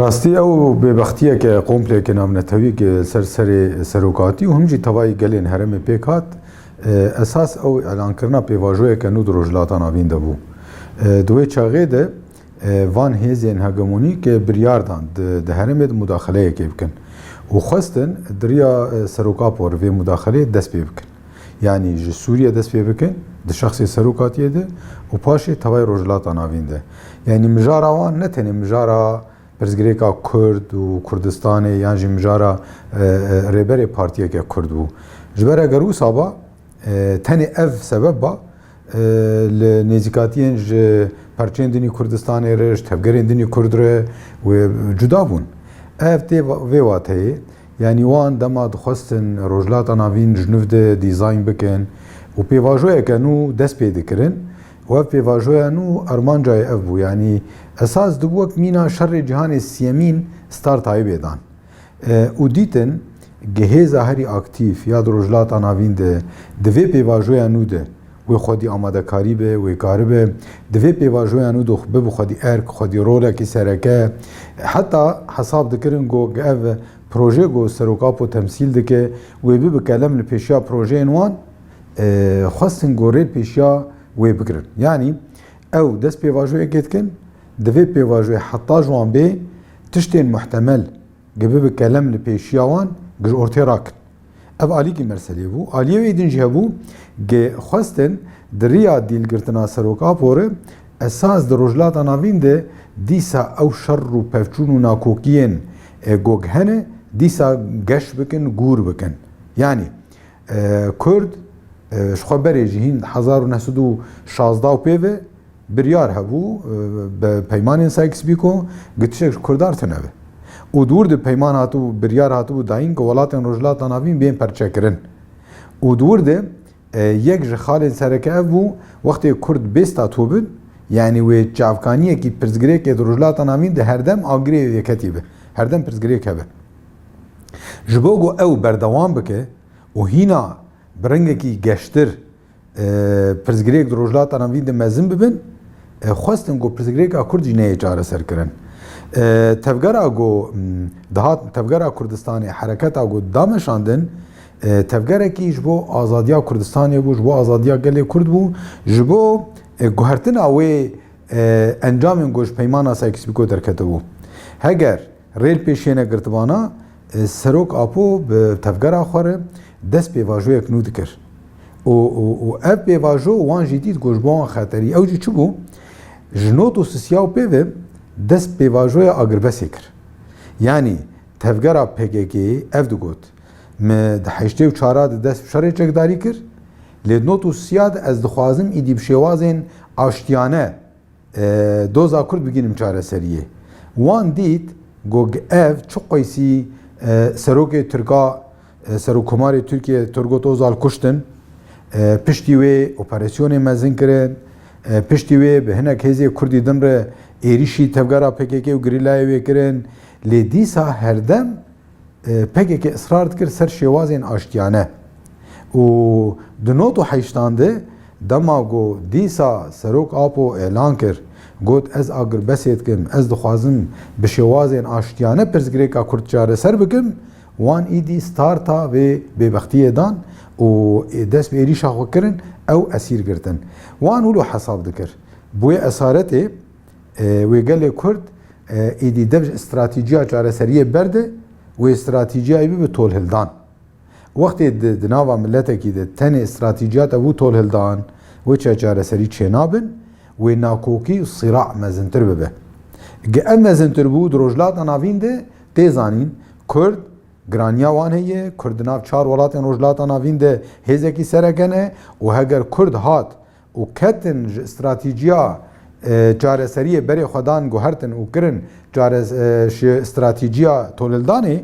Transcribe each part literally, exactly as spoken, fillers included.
Rastî ew bêbextiyeke kompleke navnetewî ki ser serê serokatî û him jî tevayî gelên herêmê pêk hat, e, esas ew îlankirina pêvajoyeke nû di Rojhilata Navîn de bû. E, di wê çaxê de, e, van hêzên hegemonîk biryar dan di, di herêmê de mudaxeleyekê bikin û xwestin di riya, e, Serok Apo re vê mudaxeleyê dest pê bikin. Yanî ji Sûriye dest pê bikin, di şexsê serokatiyê de û paşê tevayî Rojhilata Navîn de. Yanî mijara wan ne tenê mijara pirsgirêka Kurd û Kurdistanê yan jî mijara, e, e, rêberê partiyeke Kurd bû. Ji ber eger wisa ba, e, tenê ev sebeb ba, e, li nêzîkatiyên ji perçeyên din ê Kurdistanê re, ji tevgerên din ê Kurd re wê cuda bûn. Ev tê va-, vê wateyê, yanî wan dema dixwestin Rojhilata Navîn ji nû de dîzayn bikin û pêvajoyeke nû dest pê dikirin û ev pêvajoya nû armanca ev bû. Yanî esas dibû wek mîna şerê cîhanê siyemîn star Tayyibê dan. E, û dîtin, gehêza herî aktîf ya di Rojhilata Navîn de, di vê pêvajoya nû de, wê xwedî amadekarî be, wê karibe, di vê pêvajoya nû de bibe xwedî erk, xwedî rolekî sereke. Heta hesab dikirin ku ev proje ku Serok Apo temsîl dike, wê bibe kelem li pêşiya projeyên wan, e, xwestin ku rê pêşiya wê bigirin. Yanî ew dest pêvajoyekê dikin, di vê pêvajoyê heta ji wan bê tiştên muhtemel, gi bibe kelem li pêşiya wan, gi ji ortê rakin. Ev alîkî meselê bû. Aliyê wê din jî hebû, gi xwestin di riya dîlgirtina Serok Apo re esas di Rojhilata Navîn de dîsa ew şer û pevçûn û nakokiyên, e, ku hene, dîsa geş bikin, gûr bikin. Yanî, e, Kurd, e, ji xwe berê jî hîn hezar û neh sed û şazda û pê ve biryar hebû, e, bi peymanên Sykes-Picot, gi tiştek ji Kurdan re tune be. Û di wir de peyman hatibû, biryar hatibû dayîn ku welatên Rojhilata Navîn bên perçekirin. Û di wir de, e, yek ji xalên sereke ev bû, wextê Kurd bê statû bin, yanî wê çavkaniyekî pirsgirêkê di Rojhilata Navîn de herdem agirê yeketî be, herdem pirsgirêk hebe. Ji bo ku ew berdewam bike û hîna bi rengekî geştir, e, pirsgirêk di Rojhilata Navîn de mezin bibin, e, xwestin ku pirsgirêka Kurd jî neyê çareserkirin. E, tevgera ku, m, dihat, tevgera Kurdistanê, hereketa ku dameşandin, e, tevgerekî ji bo azadiya Kurdistanê bû, ji bo azadiya gelê Kurd bû, ji bo, e, guhertina wê, e, encamên ku ji peymana Sykes-Picot derketibû. Heger rê li pêşiye negirtibana, e, Serok Apo bi tevgera xwe re dest pêvajoyek nû dikir. Û, û, û ev pêvajo wan jî dît ku ji bo wan xeterî. Ew jî çi bû? Ji not û sisiya û pê ve dest pêvajoya agirbestê kir. Yanî tevgera P K K ev digot, me di heştê û çara de dest bi şerê çekdarî kir, lê di not û sisiya de ez dixwazim îdî bi şêwazên aştiyane e, doza Kurd bigihînim çareseriyê. Wan dît ku ev çi qeysî, e, serokê Tirka, e, Serokkomarê Tirkiye Turgut Özal kuştin, e, piştî wê operasyonê mezin kirin, e, piştî wê bi hinek hêzê Kurdî din re êrîşî tevgera P K K û gerîlayê wê kirin, lê dîsa herdem e, P K K israr dikir ser şêwazên aştiyane. Û di not û heştan de dema ku dîsa Serok Apo elan kir, got, ez agirbestê dikim, ez dixwazim bi şêwazên aştiyane pirsgirêka Kurd çareser bikim, wan îdî starta vê bêbextiyê dan û dest bi êrîşa xwe kirin, ew esîr girtin. Wan wilo hesab dikir. Bi wê esaretê, e, wê gelê Kurd, e, êdî dev ji stratîciya çareseriyê berde, wê stratîciyayê bibe tolhildan. Wextê di, di nava miletekî de tenê stratîciya te bû tolhildan, wê çi çareserî çênabin, wê nakokî û sîra mezintir bibe. Ge ev mezintir bû, di Rojhilata Navîn de tê zanîn, Kurd, giraniya wan heye, Kurd di nav çar welatên Rojhilata Navîn de hêzekî sereke ne û heger Kurd hat û ketin ji stratîciya, e, çareseriyê berê xwe dan guhertin û kirin çare-, e, ji stratîciya tolhildanê,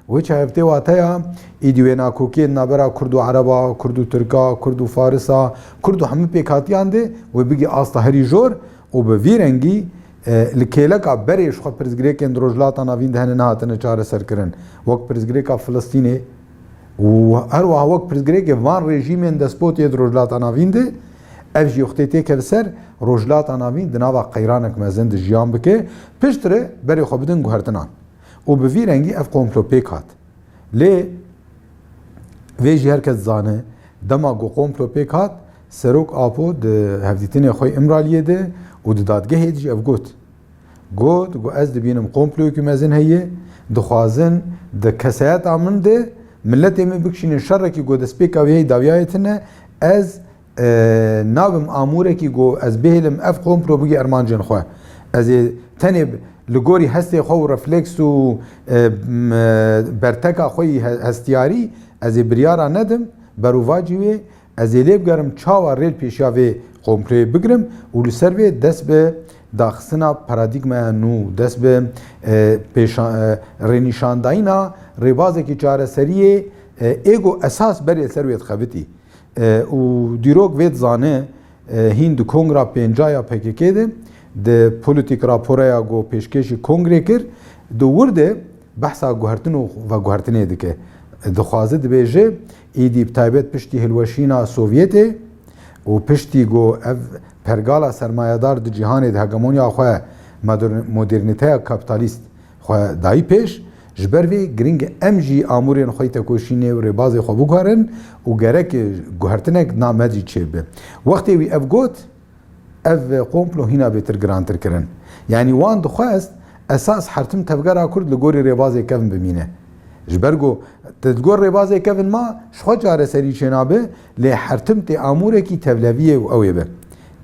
wê çi ev tê wateya, îdî wê nakokiyên navbera Kurd û Ereba, Kurd û Tirka, Kurd û Farisa, Kurd û hemû pêkhatiyan de wê bigî asta herî jor û bi vî rengî, e, li kêleka berê ji xwe pirsgirêkên di Rojhilata Navîn de hene nehatine çareserkirin. Wek pirsgirêka Filistînê û her wiha wek pirsgirêkê van rejîmên despotê di Rojhilata Navîn de, Ev jî wextê têkeve ser, Rojhilata Navîn di nava qeyranek mezin de jiyan bike, piştre berê xwe bidin guhertinan. Û bi vî rengî ev komplo pêk hat. Lê vê jî her kes dizane, dema ku komplo pêk hat, Serok Apo di hevdîtinê xwe yê Îmraliyê de û di dadgehê de jî ev got. Got, got, ez dibînim komployekî mezin heye, dixwazin di kesayeta min de miletê min bikişînin şerekî, got, destpêka wê heye, dawiya wê tune, ez, e, nabim amûrekî, got, ez bihêlim ev komplo bigî armancên xwe. Ez ê tenê li gorî hestê xwe û refleks û, e, m-, e, berteka xwe yî he-, hestiyarî, ez ê biryara nedim, berovajî wê, ez ê lê bigerim çawa rê li pêşiya vê komployê bigirim û li ser vê dest bi daxistina paradîgmaya nû, dest bi, e, pêşa-, e, rênîşandayîna rêbazekî çareseriyê, e, ê ku esas berê li ser wê dixebitî. E, û dîrok vê dizane, e, hîn di kongra pênca ya P K K de, di polîtîk raporeya ku pêşkêşî kongrê kir, di wir de behsa guhertin û veguhertinê dike. Dixwaze dibêje, îdî bi taybet piştî hilweşîna Sovyetê û piştî ku ev pergala sermayedar di cîhanê de hegemonya xwe, modern-, modernîteya kapîtalîst xwe dayî pêş, ji ber vê giring e em jî amûrên xwe yî tekoşînê û rêbazê xwe biguherin û gerek guhertinek namedî çêbe. Wextê wî ev got, ev komplo hîna bêtir girantir kirin. Yanî wan dixwest esas hertim tevgera Kurd li gorî rêbazê kevn bimîne. Ji ber ku te li gor rêbazê kevn ma, ji xwe çareserî çênabe, lê hertim tê amûrekî tevleviyê û ew ê be.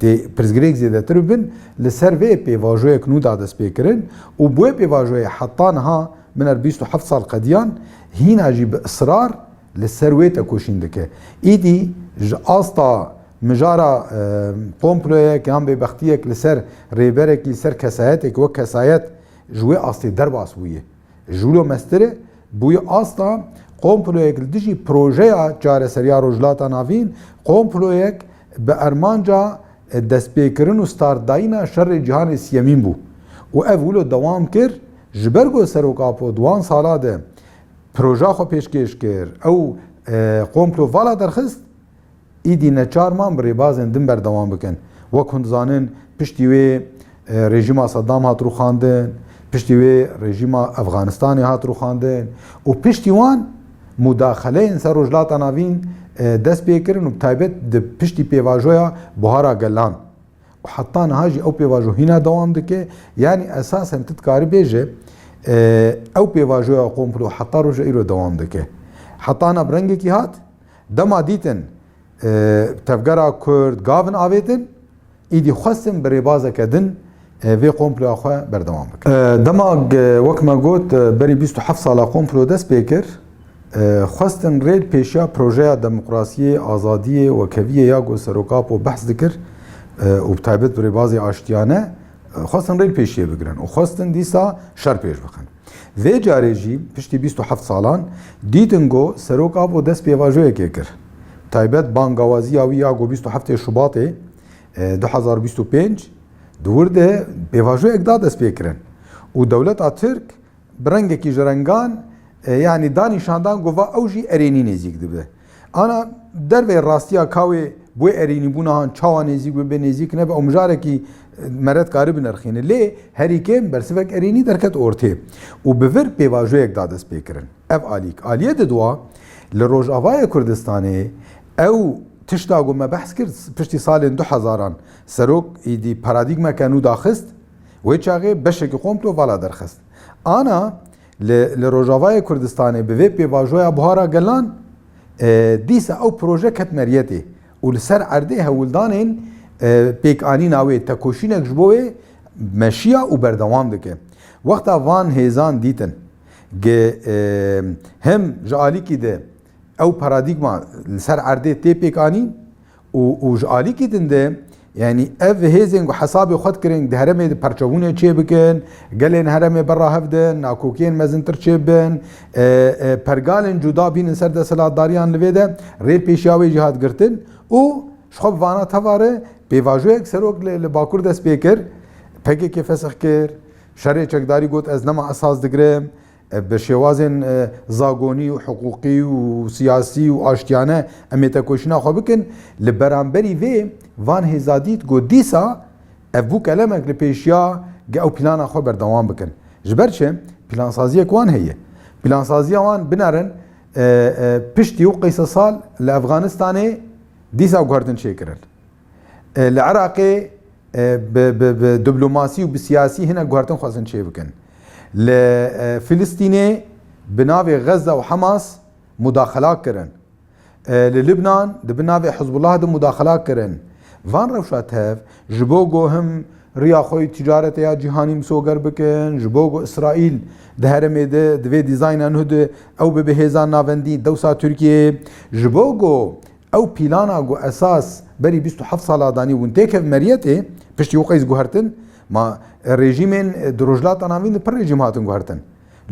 Tê pirsgirêk zêdetir bibin, li ser vê pêvajoyek nû da destpêkirin û bi wê pêvajoyê heta niha, min er bîst û heft sal qediyan, hîna jî bi israr li ser wê tekoşîn dike. Îdî ji asta mijara, e, komployek yan bêbextiyek li ser rêberekî, li ser kesayetek wek kesayet ji wê astê derbas bûye. Ji wilo mestir e, bûye asta komployek li dijî projeya çareseriya Rojhilata Navîn, komployek bi armanca, e, destpêkirin û startdayîna şerê cîhanê siyemîn bû. Û ev wilo dewam kir, ji ber ku Serok Apo di wan sala de proja xwe pêşkêş kir, ew, e, komplo vala derxist, îdî neçar man bi rêbazên din berdewam bikin. Wek hûn dizanin, piştî wê, e, rejîma Saddam hat rûxandin, piştî wê rejîma Efxanistanê hat rûxandin û piştî wan mudaxeleyên ser Rojhilata Navîn, e, dest pê kirin û bi taybet di piştî pêvajoya Buhara Gelan. Û heta niha jî ew pêvajo hîna dewam dike. Yanî esasen tu dikarî bêje, e, ew pêvajoya komplo heta roja îro dewam dike. Heta ana bi rengekî hat, dema dîtin, e, tevgera Kurd gavin avêtin, îdî xwestin bi rêbazeke din, e, vê komploya xwe berdewam bikin. E, dema, e, wek me got, e, berî bîst û heft sala komplo dest pê kir, e, xwestin rê li pêşiya projeya demokrasiyê, azadiyê, wekheviyê ya ku Serok Apo behs dikir, e, û bi taybet bi rêbazê aştiyane, e, xwestin rê li pêşiyê bigirin û xwestin dîsa şer pêş bixin. Vê carê jî piştî bîst û heft salan dîtin ku Serok Apo dest pêvajoyekê kir. Taybet bangawaziya wî ya ku bîst û heftê Şubatê, e, du hezar bîst û pênc, di wir de pêvajoyek da destpêkirin û dewleta Tirk bi rengekî ji rengan, e, yanî da nîşandan ku va ew jî erênî nêzîk dibe. Ana derveyî rastiya ka wê bi wê erênîbûna han çawa nêzîk bibe, nêzîk nebe, ew mijarekî, e, me re dikare binirxîne. Lê herî kêm bersivek erênî derket ortê û bi vir pêvajoyek da destpêkirin. Ev alîk. Aliyê diduwa, li Rojavayê Kurdistanê ew tişta ku me behs kir, piştî salên du hezaran Serok îdî paradîgmeke nû daxist, wê çaxê beşekî komplo vala derxist. Ana li, li Rojavayê Kurdistanê bi vê pêvajoya Buhara Gelan, e, dîsa ew proje ket meriyetê û li ser erdê hewldanên, e, pêkanîna wê, tekoşînek ji bo wê meşiya û berdewam dike. Wexta van hêzan dîtin, Ge, e, hem ji alîkî de ew paradîgma li ser erdê tê pêkanîn û, û ji alîkî din de, yanî ev hêzên ku hesabê xwe dikirin di herêmê de perçebûnê çêbikin, gelên herêmê berra hev din, nakokiyên mezintir çêbin, e, e, pergalên cuda bînin ser desthilatdariyan, li vê de rê pêşiya wê jî hat girtin û ji xwe bi vana teva re pêvajoyek serok li, li Bakur dest pê kir, P K K fesix kir, şerê çekdarî got ez nema esas digirim, E, bi şêwazên, e, zagonî û hiqûqî û siyasî û aştiyane em ê tekoşîna xwe bikin. Li beramberî vê van hêza dît ku dîsa ev bû kelemek li pêşiya ge ew plana xwe berdewam bikin. Ji ber çi? Plansaziyek wan heye. Plansaziya wan binerin, e, e, piştî û qeyse sal li Efganistanê dîsa guhertin çêkirin. E, li Iraqê, e, bi, bi, bi diplomasî û bi siyasî hinek guhertin xwestin çê bikin. Li, e, Filistînê bi navê Xezze û Hamas mudaxela kirin. E, li Libnan di bin navê Hizbullah de mudaxela kirin. Van rewşa tev ji bo ku him riya xwe yê ticarete ya cîhanî misoger bikin, ji bo ku Îsraîl di herêmê de di vê dîzayna nû de ew bibe hêza navendî dewsa Tirkiyeyê, ji bo ku ew pîlana ku esas berî bîst û heft sala danî hûn têkev meriyetê, piştî û qeys guhertin, ma rejîmên di Rojhilata Navîn de pir rejîm hatin guhertin.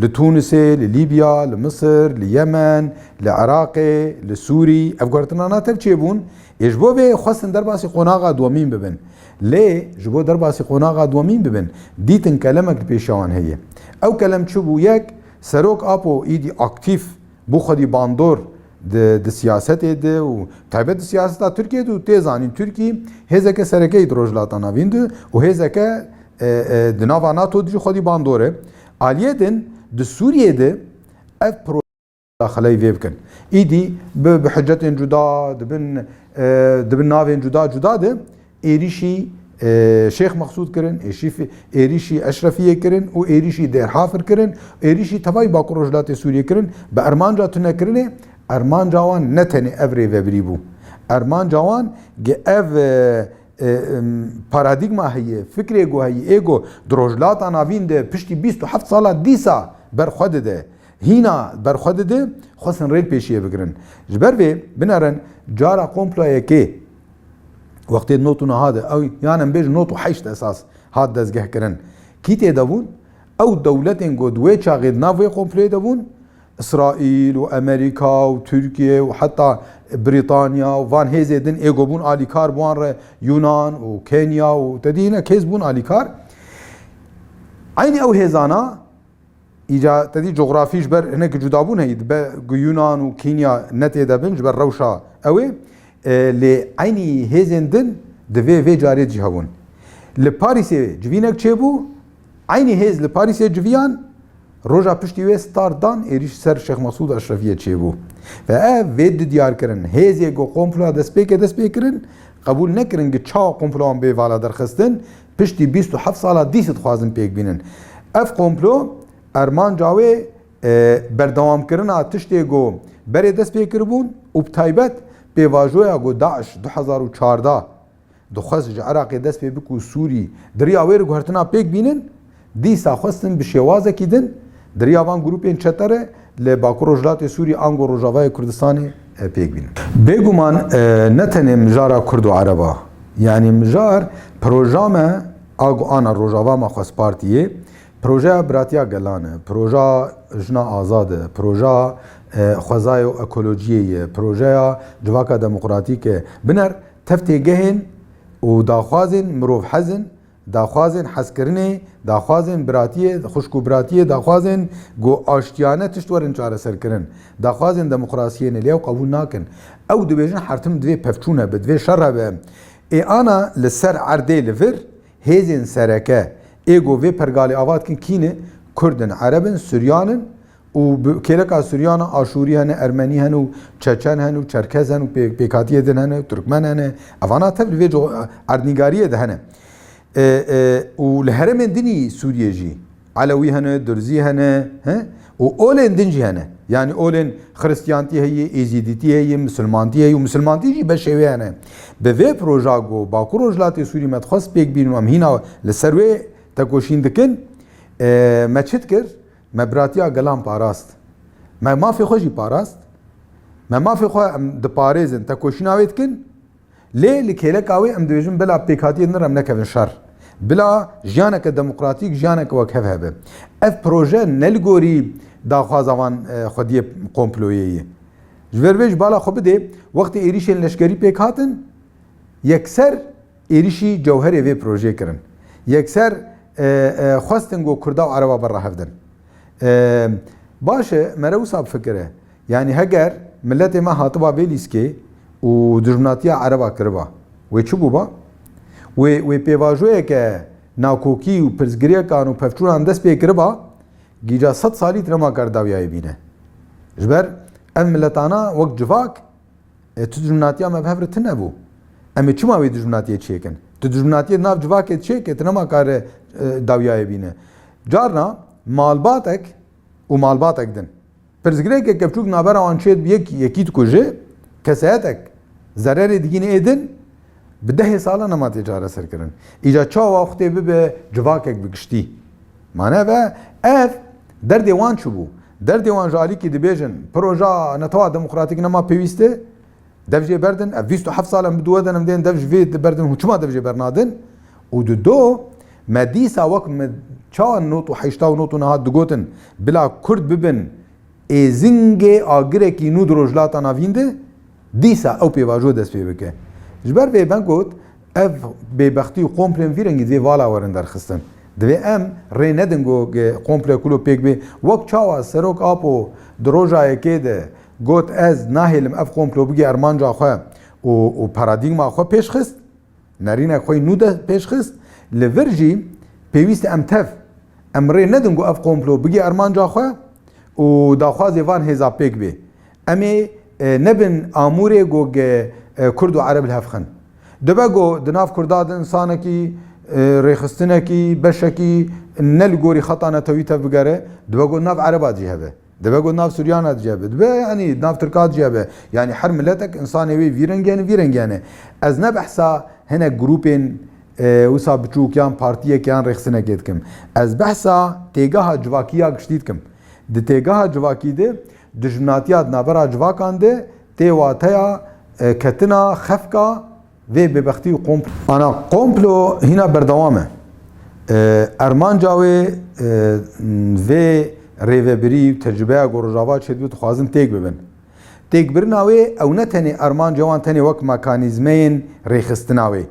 Li Tûnisê, li Lîbya, li Misir, li Yemen, li Iraqê, li Sûrî, ev guhertinana tev çêbûn. Ê ji bo vê xwestin derbasî qonaxa duwemîn bibin. Lê ji bo derbasî qonaxa duwemîn bibin, dîtin kelemek li pêşiya wan heye. Ew kelem çi bû? Yek, Serok Apo îdî aktîf bû xwedî bandor di, di siyasetê de û taybet di siyaseta Tirkiyê de û tê zanîn Tirkî hêzeke sereke yî di Rojhilata Navîn de û hêzeke, e, e, di nava nato de jî xwedî bandor e. Aliyê din di Sûriyê de ev pro-, daxileyî vê bikin. Îdî bi, bi hicetên cuda, di bin, e, di bin navên cuda cuda de êrîşî, e, Şêx Mexsûd kirin, êşî-, êrîşî Eşrefiyê kirin û êrîşî Dêrhafir kirin, êrîşî tevayî Bakur Rojhilatê Sûriyê kirin, bi armanca tunekirinê, armanca wan ne tenê ev rêvebirî bû. Armanca wan ge ev, e, e, em, paradîgma heye, fikrê ku heye, ê ku di Rojhilata Navîn de piştî bîst û heft sala dîsa berxwe dide, hîna berxwe dide, xwestin rê li pêşiyê bigirin. Ji ber vê binerin cara komployekê wextê nod û niha de, ew yan em bêjin nod û heşt esas hat dezgehkirin. Kî tê de bûn? Ew dewletên ku di wê çaxê di nav wê komployê de bûn, Îsraîl û Amerîka û Tirkiye û heta Brîtanya û van hêzê din ê ku bûn alîkar bi wan re Yunan û Kenya û te dî hinek hêz bûn alîkar. Eynî ew hêzana Îca te dî cografî ji ber hinekî cudabûn heyî, dibe ku Yunan û Kenya ne tê de bin ji ber rewşa ew ê, e, lê eynî hêzên din di vê, vê carê cî hebûn. Li Parîsê civînek çêbû, eynî hêz li Parîsê civiyan, roja piştî wê star dan êrîş ser Şêx Mesûd Eşrefiyê çêbû. Ve ev vê di diyar kirin, hêzê ku komploya destpêkê dest pê kirin, qebûl nekirin ku çawa komployan bê vala derxistin, piştî bîst û heft sala dîs dixwazin pêk bînin. Ev komplo armanca wê, e, berdewamkirina tiştê ku berê dest pê kiribûn û bi taybet pêvajoya ku DAIŞ du hezar û çardeh dixwest ji Iraqê dest pê bik û Sûrî di riya wê re guhertina pêk bînin, dîsa xwestin bi şêwazekî din di riya van grûpên çete re li Bakur Rojhilatê Sûrî ango Rojavayê Kurdistanê, e, pêk bînin. Bêguman, e, ne tenê mijara Kurd û Ereba, yanî mijar proja me a ku ana Rojava me xwest partiyê, projeya biratiya gelan e, proja jina azad e, proja, e, xwezayê û ekolojiyê ye, projeya civaka demokratîk e. Biner tev têgehên û daxwazên mirovhezin, daxwazên hezkirinê, daxwazên biratiyê, xwişk û biratiyê, daxwazên ku aştiyane tişt werin çareserkirin, daxwazên demokrasiyê ne, lê ew qebûl nakin. Ew dibêjin her tim divê pevçûn hebe, divê şer hebe. Ê ana li ser erdê li vir hêzên sereke ê ku vê pergalê ava dikin kî ne? Kurd in, Ereb in, Suryan in û bi-, kêleka Suryan a Aşûrî hene, Ermenî hene û Çeçen hene û Çerkez hene û pê-, pêkhatiyê din hene, Turkmen hene. Evana tev li vê co-, erdnîgariyê de hene. E, e, û li herêmên din î Sûriyê jî Elewî hene, Durzî hene, he? Û olên din jî hene. Yanî olên Xiristiyantî heye, Êzîdîtî heye, Misilmantî heye û Misilmantî jî beşê wê hene. Bi vê proja ku Bakur Rojhilatê Sûrî me dixwest pêk bînin û em hîna li ser wê tekoşîn dikin, e, me çi dikir? Me biratiya gelan parast. Me mafê xwe jî parast. Me mafê xwe em diparêzin, tekoşîna wê dikin. Lê li kêleka wê em dibêjin bila pêkhatiyên din re em nekevin şer. Bila jiyaneke demokratîk, jiyaneke wekhev hebe. Ev proje ne li gorî daxwaza van, e, xwediyê komployê ye. Ji ber vê ji bala xwe bidê, wextê êrîşên leşkerî pêk hatin, yekser êrîşî cewherê vê projeyê kirin. Yekser, e, e, xwestin ku Kurda û Ereba berra hevdin. E, baş e, mere wisa bifikire. Yanî heger miletê me hatiba vê lîskê û dijminatiya Ereba kiriba, wê çi bûba? Wê, wê pêvajoyeke nakokî û pirsgirêkan û pevçûnan dest pê kiriba, gîca sed salî tu nema kar dawiyayê bîne. Ji ber ev miletana wek civak, e, tu dijminatiya me bi hev re tune bû. Em ê çima wê dijminatiyê çêkin? Tu dijminatiyê di nav civakê çêke, tu nema kare, e, dawiyayê bîne. Carna malbatek û malbatek din. Pirsgirêkeke biçûk navbera wan çê yek, yekî dikuje, keseyetek zererê digîne ê din, bi dehê sala nema tê çareserkirin. Îca çawa xwe tê bibe civakek bi giştî. Mane ve ev derdê wan çi bû? Derdê wan ji alîkî dibêjin, proja netewa demokratîk nema pêwîst e, dev jê berdin, ev bîst û heft sal em bi duwe de ne em dên dev ji vê berdin, hûn çima dev jê bernadin? Û di do, me dîsa wek me çawa nod û heşta û nod û nehat digotin, bila Kurd bibin êzingê agirekî nû di Rojhilata Navîn de, dîsa ew pêvajo dest pê bike. Ji ber vê me got, ev bêbextî û komplên vî rengî divê vala werin derxistin. Divê em rê nedin ku ge-, komple kulo pêk bê. Wek çawa Serok Apo di roja yekê de got, ez nahêlim ev komplo bigê armanca xwe û, û paradîgma xwe pêş xist, nerînek xwe yî nû de pêş xist, li vir jî pêwîst e em tev, em rê nedin ku ev komplo bigê armanca xwe û daxwazê van hêza pêk bê. Em ê, e, nebin amûrê ku ge-, e, Kurd û Ereb li hev xin. Dibe ku di nav Kurda de însanekî, e, rêxistinekî, beşekî ne li gorî xeta netewî tev bigere, dibe ku di nav Ereba de jî hebe. Dibe ku di nav Suryana de jî hebe. Dibe, yanî, di nav Tirka de jî hebe. Yanî her miletek însanê wê vî rengê ne, vî rengê ne. Ez ne behsa hinek grûpên, e, wisa biçûk yan partiyek yan rêxistinekê dikim. Ez behsa têgeha civakî ya giştî dikim. Di têgeha civakî de, dijminatiya di navbera civakan de tê wateya, e, ketina, xefka vê bêbextî û komplo. Ana komplo hîna berdewam e. E, armanca wê, e, vê rêvebirî û tecrûbeya ku Rojava çêdibe dixwazin têk bibin. Têkbirina wê ew ne tenê armanca wan tenê wek mekanîzmeyên rêxistina wê.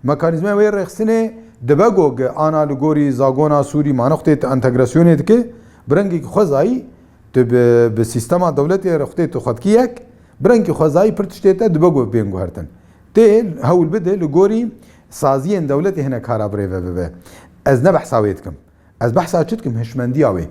Mekanîzmaya wê rêxistinê dibe ku ge-, ana li gorî zagona Sûrî mane xwe tê entegrasyonê dike, bi rengekî xwezayî tu bi, bi sîstema dewletê re xwe tê tu xwe dikî yek, bi rengekî xwezayî pir tiştê te dibe ku bên guhertin. Tê hewl bide li gorî saziyên dewletê hinek kara birêve bibe. Ez ne behsa wê dikim. Ez behsa çi dikim? Hişmendiya wê.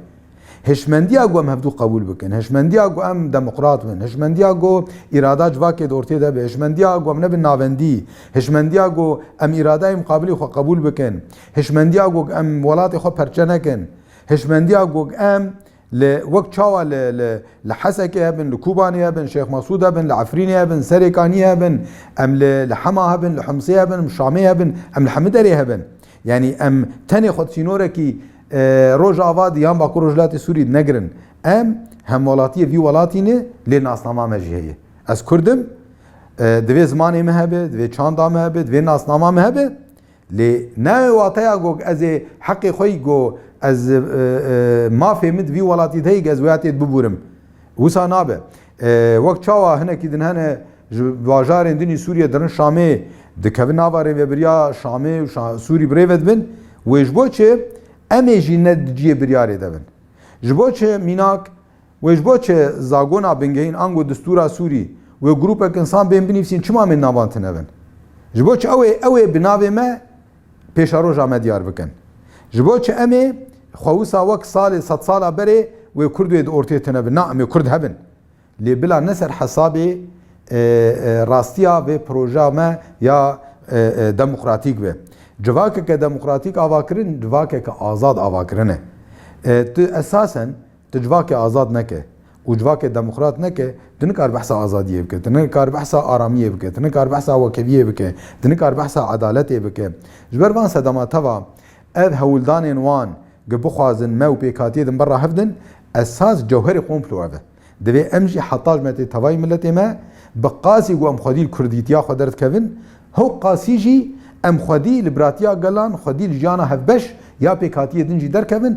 Hişmendiya ku em hevdû qebûl bikin. Hişmendiya ku em demokrat bin. Hişmendiya ku îrada civakê di ortê de be. Hişmendiya ku em nebin navendî. Hişmendiya ku em îradeyê muqabilê xwe qebûl bikin. Hişmendiya ku em welatê xwe perçe nekin. Hişmendiya ku em li wek çawa li, li, li Hesekê hebin, li Kobanê hebin, Şêx Mesûd hebin, li Efrînê hebin, Serêkaniyê hebin, em li, li Hema hebin, li Himsê hebin, em Şamê hebin, em li hemî derê hebin. Yanî em tenê xwe di sînorekî, e, Rojava de yan Bakur Rojhilatê Sûrî de negirin. Em hemwelatiyê vî welatî ne, lê nasnama me jî heye. Ez Kurd im, e, divê zimanê me hebe, divê çanda me hebe, divê nasnama me hebe. Lê ne wateya ku ez ê heqê xwe yî ku ez, e, e, mafê min di vî welatî de heye ku ez wê hatê bibûrim. Wisa nabe. E, wek çawa hinekî din hene ji bajarên din ê Sûriyê dirin Şamê, dikevin nava rêvebiriya Şamê û Şa-, Sûrî bi rê ve dibin, wê ji bo çi em ê jî ne di cihê biryarê de bin? Ji bo çi mînak wê ji bo çi zagona bingehîn ango distûra Sûrî wê grûpek însan bên binivîsîn, çima em ê navan tune bin? Ji bo çi ew ê, ew ê bi navê me pêşeroja me diyar bikin? Ji bo çi em ê xwe wisa wek salê sedsala berê wê Kurd wê di ortê tune bin? Na, em ê Kurd hebin. Lê bila ne ser hesabê, e, e, rastiya vê projeya me ya, e, e, demokratîk be. Civakeke demokratîk avakirin, civakeke azad avakirin e. E, tu esasen, tu civakê azad neke û civakê demokrat neke, tu nikar behsa azadiyê bike, tu nikar behsa aramiyê bike, tu nikar behsa wekeviyê bike, tu nikar behsa edaletê bike. Ji ber van sedema teva ev hewldanên wan, Ge bixwazin me û pêkhatiyê din berra hev din, esas cewherê komplo ev e. Divê em jî heta ji me tê tevayî miletê me, bi qasî ku em xwedî li kurdîtiya xwe derdikevin, hewk qasî jî em xwedî li biratiya gelan, xwedî li jiyana hevbeş ya pêkhatiyê din jî derkevin,